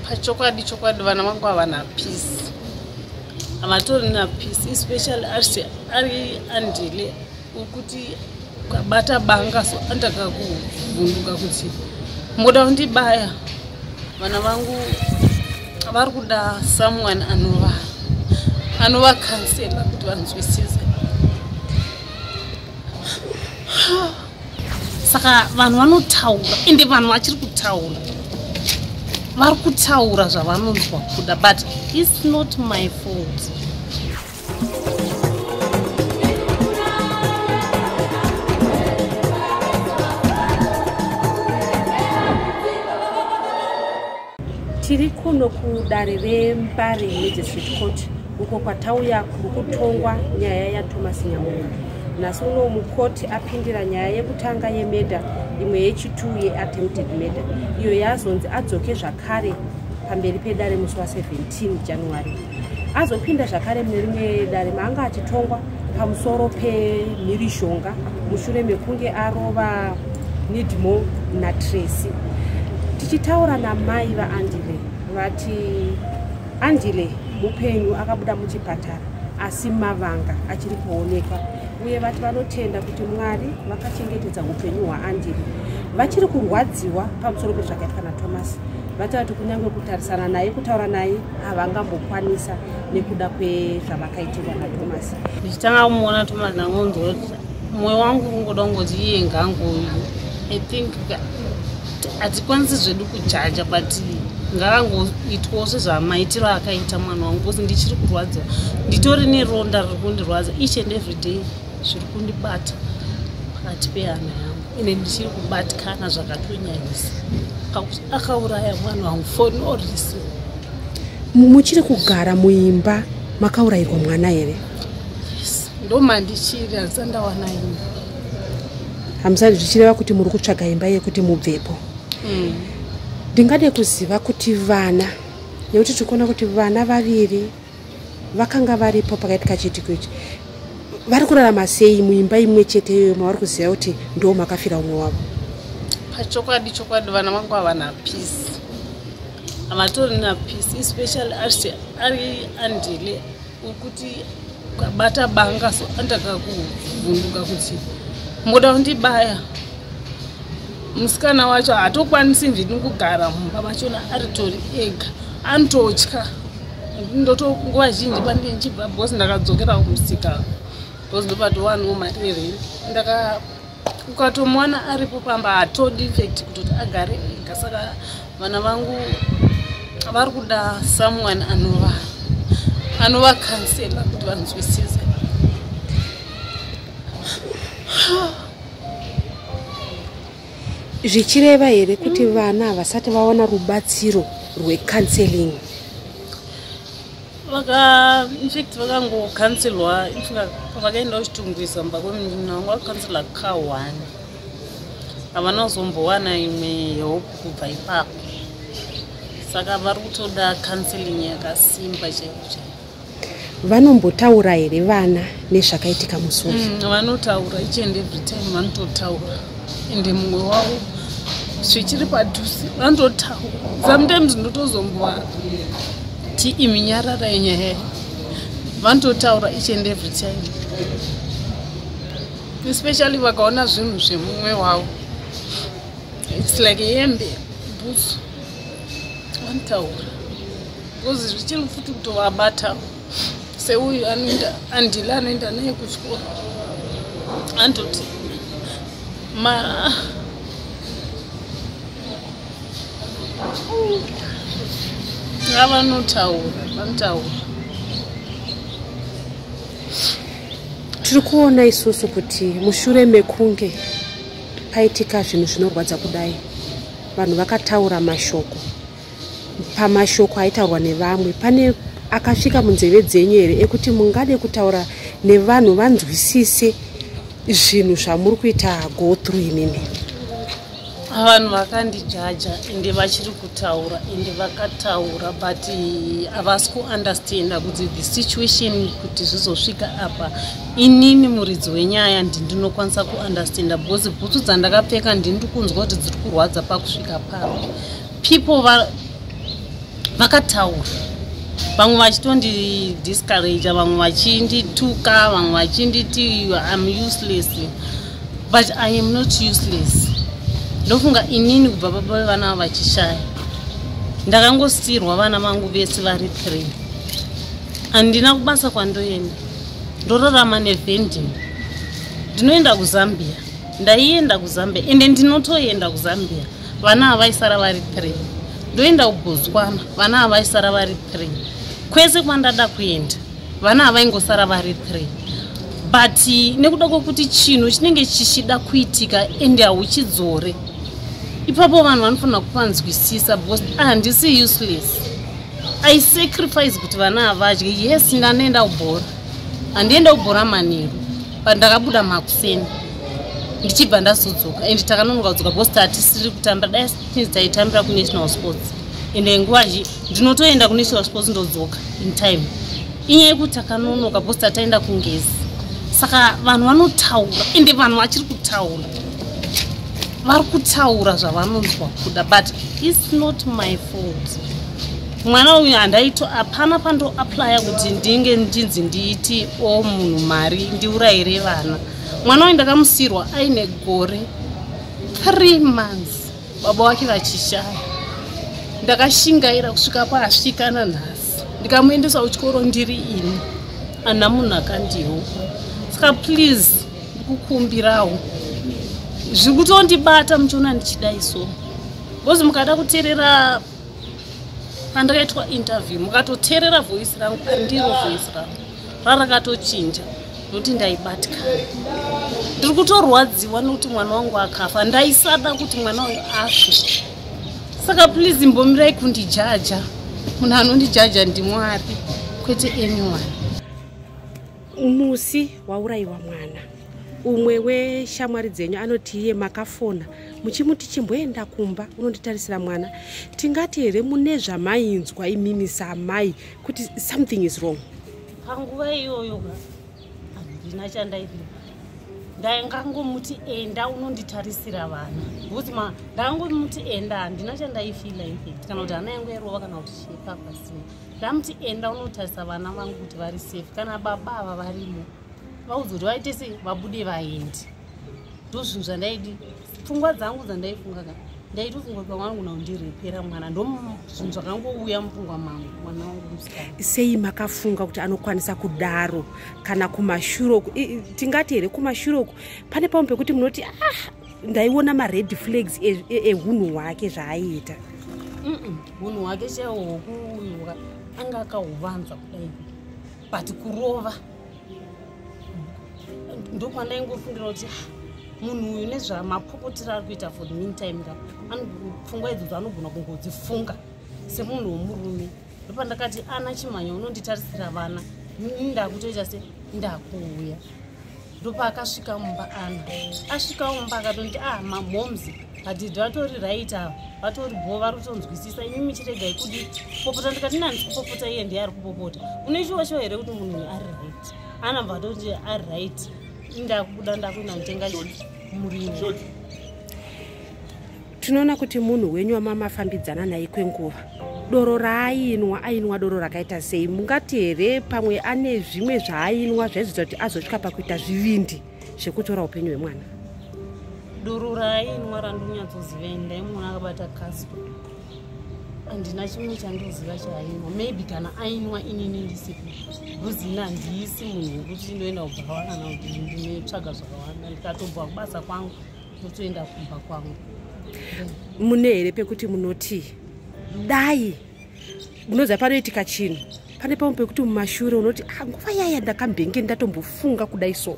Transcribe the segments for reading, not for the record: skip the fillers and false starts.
Pachokwadi chokwadi, vana vangu havana peace, havatorina peace, especially ari Andile, wekuti ukabata banga so andakakuvhunduka kuti muda kundibaya. Vana vangu vari kuda someone anovacounsela kuti vanzwisise. Saka vanhu vanotaura, ende vanhu vachiri kutaura, vari kutaura zvavanonzwa kuda, but it's not my fault. Tiri kuno kudare reMbare Magistrate Court, uko kwatauya kuri kutongwa nyaya yaThomas Nyamunhu. Nhasi uno mukoti apindira nyaya yekutanga yemurder, imwe yechi2 yeattempted murder, iyo yazonzi adzoke zvakare pamberi pedare musi wa17 January. Azopinda zvakare mune rimwe dare maanga achitongwa pamusoro pemhirizhonga mushure mekunge arova Nidmo naTracy. Tichitaura namai vaAndile, vati Andile mupenyu, akabuda muchipatara, asi mavanga achiri kuonekwa, uye vati vanotenda kuti Mwari vakachengetedza upenyu hwaAndile. Vachiri kurwadziwa pamusoro pezvakaitwa naThomas. Vataura kuti kunyange kutarisana naye, kutaura naye, havangambokwanisa nekuda kwezvavakaitirwa naThomas. Ndichitanga kumuona Thomas, ndangonzwa kuti mwoyo wangu ungoda kungoti iye ngangoyu. I think hatikwanisi zvedu kujudger, but ngaangoitwawo sezvamaitiro akaita mwana wangu, because ndichiri kurwadziwa, nditori neronda riri kundirwadza each and every day, zviri kundibata pakati pehana yangu, ende ndichiri kubatikana zvakatonyanyisa pakuti akauraya mwana wangu for no reason. Muchiri kugara muimba makaurayirwa mwana here? Yes, ndomandichiri, handisati ndawana imba. Hamusati, zvichireva kuti muri kutsvaga imba yekuti mubvepo? Mm. Ndingade kuziva kuti vana, nekuti tiri kuona kuti vana vaviri vakanga varipo pakaitika chiitiko ichi, vari kurarama sei muimba imwe chete iyoyo mavari kuziva kuti ndo makafira umwe wavo? Pachokwadi chokwadi, vana vangu havana peace, havatorina peace, especially ari Andile, wekuti ukabata banga so andakakuvhunduka kuti muda kundibaya. Musikana wacho haatokwanisi mvini kugara mumba machona aritori ega, anototya. Ndoto nguva zhinji pandinge ndichibva, because ndakadzokera kumusika, because ndopatowaniwo mari yerent. Ndaka ukatomuwana aripo pamba, hatodi infact kutoti agare ega. Saka vana vangu vari kuda someone anovacounsela kuti vanzwisise. Zvichireva here kuti vana havasati vawana rubatsiro rwecounseling? Vaka infact vakangocounselwa pavakaenda kuChitungwiza mumba kwemunhu wangu, vakacounsela ka1, havana kuzombowana imwe help kubva ipapo. Saka vari kutoda counseling yakasimba chaiko chaiko. Vanombotaura here vana nezvakaitika musi uyu? Vanotaura each and every time, vanototaura, ende mumwe wavo zvichiri padhuze vanototaura. Sometimes ndotozomboa ti imi nyararai nyaya. Vanototaura each and every time, especially vakaona zvinhu zvemumwe wavo, it's like hembe, bhutsu, vanotaura, because zvichiri futi kutovabata. Seuyu anoenda, Andile anoenda naye kuchikoro, anototi ma vanotaura, vanotaura. Tiri kuona isusu kuti mushure mekunge paitika zvinhu zvinorwadza kudai, vanhu vakataura mashoko. Pamashoko aitaurwa nevamwe, pane akasvika munzeve dzenyu here ekuti mungade kutaura nevanhu vanzwisise zvinhu zvamuri kuita go through imimi? Vanhu vakandijudger, ende vachiri kutaura, ende vakataura, but havasi kuunderstanda kuti the situation kuti zvizosvika apa, inini muridzi wenyaya ndinokwanisa kuunderstanda, because bhutsu dzandakapfeka ndini ndikunzwa kuti dziri kurwadza pakusvika paro. People Vakataura, vamwe vachitondidiscourage, vamwe vachindituka, vamwe vachinditi am useless, but I am not useless. Ndofunga inini kubva baba vevana vachishaya, ndakangosiyirwa vana vangu vese vari three. Handina kubasa kwandoenda, ndorarama nevending. Ndinoenda kuZambia, ndaienda kuZambia, ende ndinotoenda kuZambia, vana havaisara vari three. Ndoenda kuBotswana, vana havaisara vari three. Kwese kwandada kuenda, vana havaingosara vari three. But nekuda kwokuti chinhu chinenge chichida kuitika ende hauchidzore, ipapo vanhu vanofanira kupanzwisisa, because handisi useless. I sacrifice kuti vana havadye. Yes, ndanoenda kubhora, handienda kubhora manheru, but ndakabuda makuseni ndichibva ndazodzoka, and takanonoka kudzoka because tatisiri kutambira. Dai tinzi taitambira kuNational Sports, ende nguva ndinotoenda kuNational Sports, ndodzoka in time. Inyaya yekuti takanonoka because tataenda kuNgezi. Saka vanhu vanotaura, ende vanhu vachiri kutaura, vari kutaura zvavanonzwa kuda, but it's not my fault. Mwana uyu handaito, hapana pandoapplya kuti ndinge ndinzi ndiiti o munhu mari ndiurayire vana. Mwana uyu ndakamusiyirwa aine gore 3 months, baba wake vachishaya. Ndakashingaira kusvika paasvika nanhasi. Ndikamuendesa kuchikoro ndiri ini, handina munhu akandiwo. Saka please, ndikukumbirawo, zviri kutondibata muchiona ndichidai so, because mukada kuteerera pandakaitwa interview, mukatoteerera voice rangu, andiro voice rangu rarakatochinja nokuti ndaibatikana. Ndiri kutorwadziwa nekuti mwana wangu akafa. Ndaisada kuti mwana uyu afe. Saka please, mbomirai kundijaja. Munhu anondijaja ndiMwari, kwete anyone. Musi waurayiwa mwana, umwe weshamwari dzenyu anoti iye makafona muchimuti, "Chimboenda kumba unonditarisira mwana." Tingati here mune zvamainzwa imimi samai kuti something is wrong? Panguva iyoyo handina chandaiziva. Ndangangomuti, "Enda unonditarisira vana," because ndangomuti enda. Handina chandaifeela, infact, kana kuti hana yangu yairova kana kuti chipa pasina. Ndamuti, "Enda unotarisa vana vangu kuti vari safe. Kana baba ava varimo, vaudza kuti vaite sei, vabude vaende." Ndo zvinhu zvandaidi, pfungwa dzangu dzandaifunga ka. Ndaitofunga kuti pamwe anogona kundirepera mwana. Ndo zvinhu zvakangouya mupfungwa mangu, mwana wangu musikana. Sei makafunga kuti anokwanisa kudaro? Kana kumashure uku, tingati here kumashure uku pane pamwe pekuti munoti, "Ah, ndaiona mared flags ehunhu hwake zvaaiita"? Unhu hwake chaihwo hwokuuyuka anga akahuvanza kudai, but kurova ndokwandaingofungira kuti, "Ah, munhu uyu nezvamapopotero ari kuita for the meantime ka, pfungwa idzodzo anogona kungodzifunga semunhu womurume." Ndopandakati, "Ana chimhanya unonditarisira vana, ini ndakutoita se ndakuuya." Ndopaakasvika mumba. Ana asvika mumba akatonditi, "Ah, mamoms hadhidhi vatori right ava, vatori bho, vari kutonzwisisa. Imi michiregai kudi kupopota." Ndikati, "Nandisi kupopota, iye ndiye ari kupopota. Une shuwa shuwa here kuti munhu uyu ari right?" Anabva atoti ari right. Ndakubuda, ndakuenda kutenga muriwo. Tinoona kuti munhu wenyu wamamafambidzana naye kwenguva, doro raainwa, ainwa doro rakaita sei? Mungati here pamwe ane zvimwe zvaainwa zvaizoita kuti azosvika pakuita zvivindi zvekutora upenyu hwemwana? Doro raainwa randonyatsoziva, ndaimuona akabata kasto. Handina chimwe chandoziva chaainwa. Maybe kana ainwa inini ndisipo, because ini handiisi munhu wekuti ndoenda kubhawa kana kuti ndinotsvaga zvakawanda. Ndikatobva kubasa kwangu, ndotoenda kumba kwangu. Mune here pekuti munoti dai, munoziva panoitika chinhu, pane pamwe pekuti mumashure unoti, "Ah, nguva yaya ndakambenge ndatombofunga kudai, so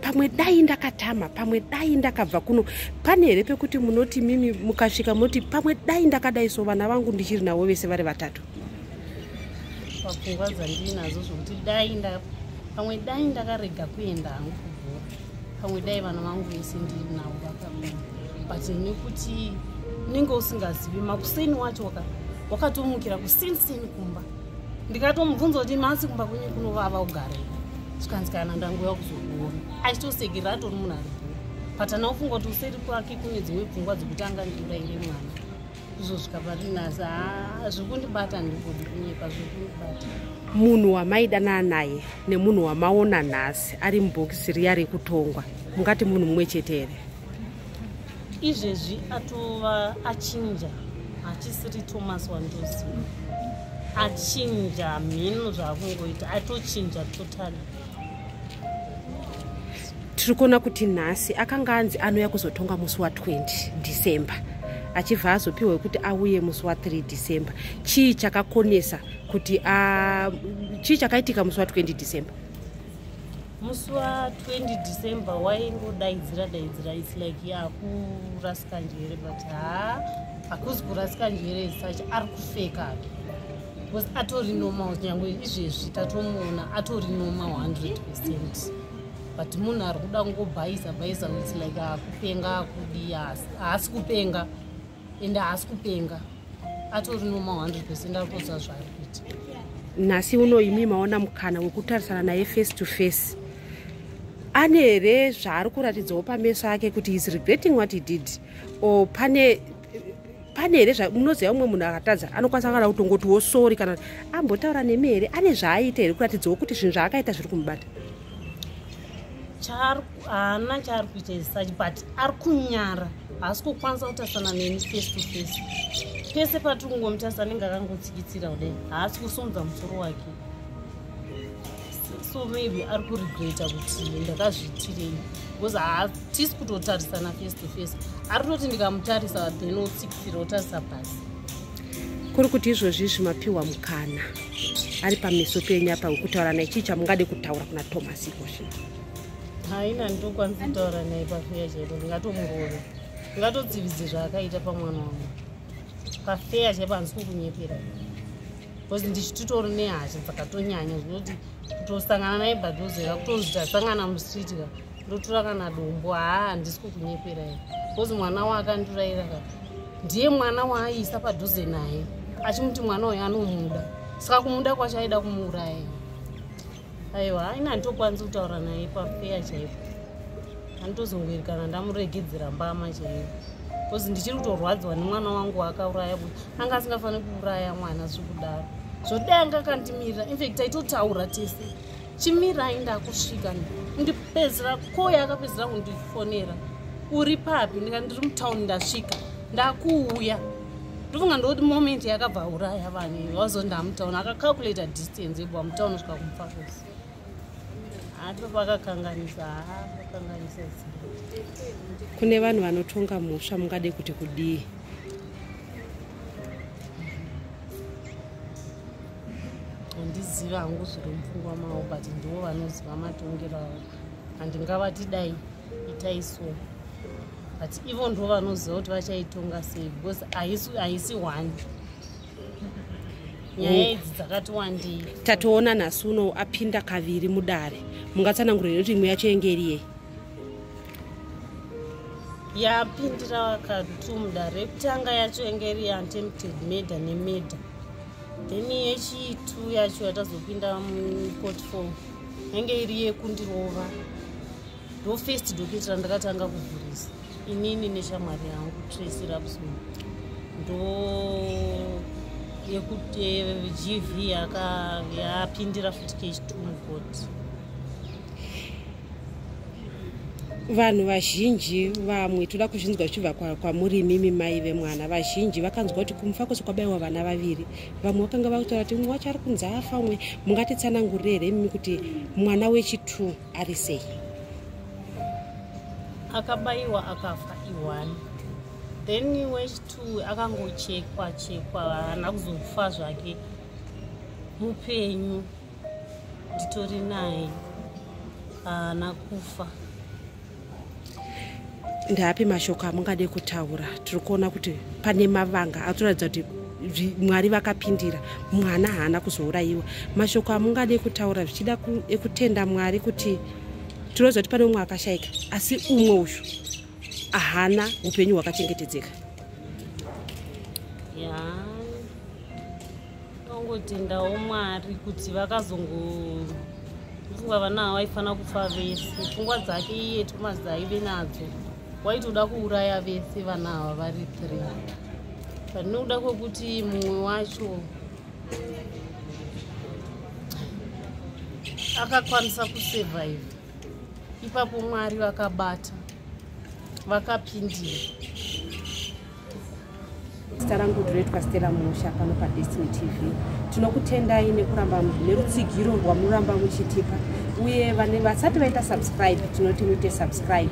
pamwe dai ndakatama, pamwe dai ndakabva kuno"? Pane here pekuti munoti mimi mukasvika munoti, "Pamwe dai ndakadai, so vana vangu ndichiri navo vese vari vatatu"? Papfungwa dzandinadzo zvokuti dai pamwe dai ndakarega kuenda hangu kubhora, pamwe dai vana vangu vese ndiri navo vakakura. But nekuti unenge usingazivi, makuseni wacho wakatomukira kuseniseni kumba, ndikatomubvunza kuti, "Masi kumba kwenyu kunovava ugare?" Zvikanzi, "Kana ndanguya kuzokuona." Achitosekerera, atori munhu aripo, but hana kufunga kuti useri kwake kune dzimwe pfungwa dzekuti angandiurayire mwana. Kuzosvika pari nhasi, haa, zviri kundibata, ndingodi kunyepa, zviri kundibata. Munhu wamaidanana naye nemunhu wamaona nhasi ari mubhokisi riya rekutongwa, mungati munhu mumwe chete here? Izvezvi atova achinja, hachisiri Thomas wandoziva. Achinja mhino zvaakungoita, atochinja totally. Tiri kuona kuti nhasi akanga anzi anouya kuzotonga musi wa20 December, achibva azopiwa kuti auye musi wa3 December. Chii chakakonesa kuti chii chakaitika musi wa20 December? Musi wa20 December waingodaidzira daidzira. It's like akurasika njere, but haa, hakuzi kurasika njere such, ari kufeka ake because atori normal. Nyange izvezvi tatomuona atori normal 100%, but munhu ari kuda kungobhaisa bhaisa. It's like akupenga, akudi, haasi kupenga, ende haasi kupenga, atori normal 100%, ari kuziva zvaari kuita. Nhasi uno imi maona mukana wekutarisana naye face to face. Ane here zvaari kuratidzawo pameso ake kuti is regretting what he did, or pane here? Munoziva, umwe munhu akatadza anokwanisa kana kutongotiwo sorry, kana ambotaura nemi here? Ane zvaaita here kuratidzawo kuti zvinhu zvaakaita zviri kumubata? Haana chaari kuita such, but ari kunyara, haasi kukwanisa kutarisana neni face to face. Pese patiri kungomutarisa anenge akangotsikitsira kudai, haasi kusumudza musoro wake. So maybe ari kuregreta kuti ndakazviitirei, because hatisi kutotarisana face to face. Ari kutoti ndikamutarisa, then otsikitsira, otarisa pasi. Kuri kuti izvozvi zvimapiwa mukana ari pameso penyu apa wekutaura naye, chii chamungade kutaura kuna Thomas ikozvino? Haina, nditokwanisa kutaura naye pafair chaipo, ndingatomurove, ndingatodzividze zvaakaita pamwana wangu pafair chaipo. Handisi kukunyepera, because ndichititori nehasha dzakatonyanya zvinoti kutosangana naye padhuze, kutonzi tasangana mustreet ka, ndotora kana dombo. Haa, handisi kukunyeperai, because mwana waakandurayira ka ndiye mwana waaisa padhuze naye, achimuti mwana uyu anomuda, saka kumuda kwacho aida kumuuraya. Aiwa, aina, handitokwanisi kutaura naye pafair chaipo, handitozongweri kana ndamuregedzera mbama chaipo, because ndichiri kutorwadziwa nemwana wangu waakauraya, kuti anga asingafaniri kuuraya mwana. Zviri kudaro zvodai anga akandimirira. Infact taitotaura tese, chimirai, ndakusvika, ndipedzera koya. Akapedzera kundifonera, "Uri papi?" Ndika, "Ndiri mutauni, ndasvika, ndakuuya." Ndofunga ndoti moment yakabva auraya vanhu wazo ndamutauni, akacalculata distance yebva mutauni kusvika kuMufakose. Hatipo pakakanganisa, haa, pakanganisa. Kune vanhu vanotonga mhosva, mungade kuti kudii? Handizivi hangu zviri mupfungwa mavo, but ndivo vanoziva matongero avo. Handingavati dai itai so, but ivo ndo vanoziva kuti vachaitonga sei, because haisi one nyaya idzi, dzakati wandei. Tatoona nhasi uno apinda kaviri mudare. Mungatsanangurire kuti imwe yacho yenge iri yei? Yapindira katu mudare yekutanga yacho yange iri attempted murder nemurder, then yechitu yacho yatazopinda mucourt four yange iri yekundirova. Ndo first docket randakatanga kuvhurisa inini neshamwari yangu Tracy Rapson, ndo yekuti GV yapindira futi kechitu mucourt. Vanhu vazhinji, vamwe toda kuzvinzwa zvichibva kwamuri imimi mai vemwana. Vazhinji vakanzwa kuti kuMufakose kwabayiwa vana vaviri, vamwe vakanga vakutaura kuti umwe wacho ari kunzi afa, umwe. Mungatitsanangurire here imimi kuti mwana wechi2 ari sei? Akabayiwa akafa i1, then wechi2 akangochekwa chekwa, haana kuzofa zvake, mupenyu, nditori naye, haana kufa. Ndaapi mashoko amungade kutaura? Tiri kuona kuti pane mavanga atoratidza kuti Mwari vakapindira, mwana haana kuzourayiwa. Mashoko amungade kutaura zvichida ekutenda Mwari, kuti tinoziva kuti pane umwe akashayika, asi umwe uyu haana, upenyu hwakachengetedzeka. Ya, tongotendawo Mwari kuti vakazongo pfungwa vana ava vaifanira kufa vese. Pfungwa dzake iye Thomas aive nadzo, waitoda kuuraya vese vana ava vari three. But nokuda kwekuti mumwe wacho akakwanisa kusurvive, ipapo Mwari vakabata, vakapindira. Zita rangu ndinoitwa Stella Musha pano paDestiny TV. Tinokutendai nekuramba nerutsigiro rwamuramba muchitipa, uye vane vasati vaita subscribe, tinoti muite subscribe.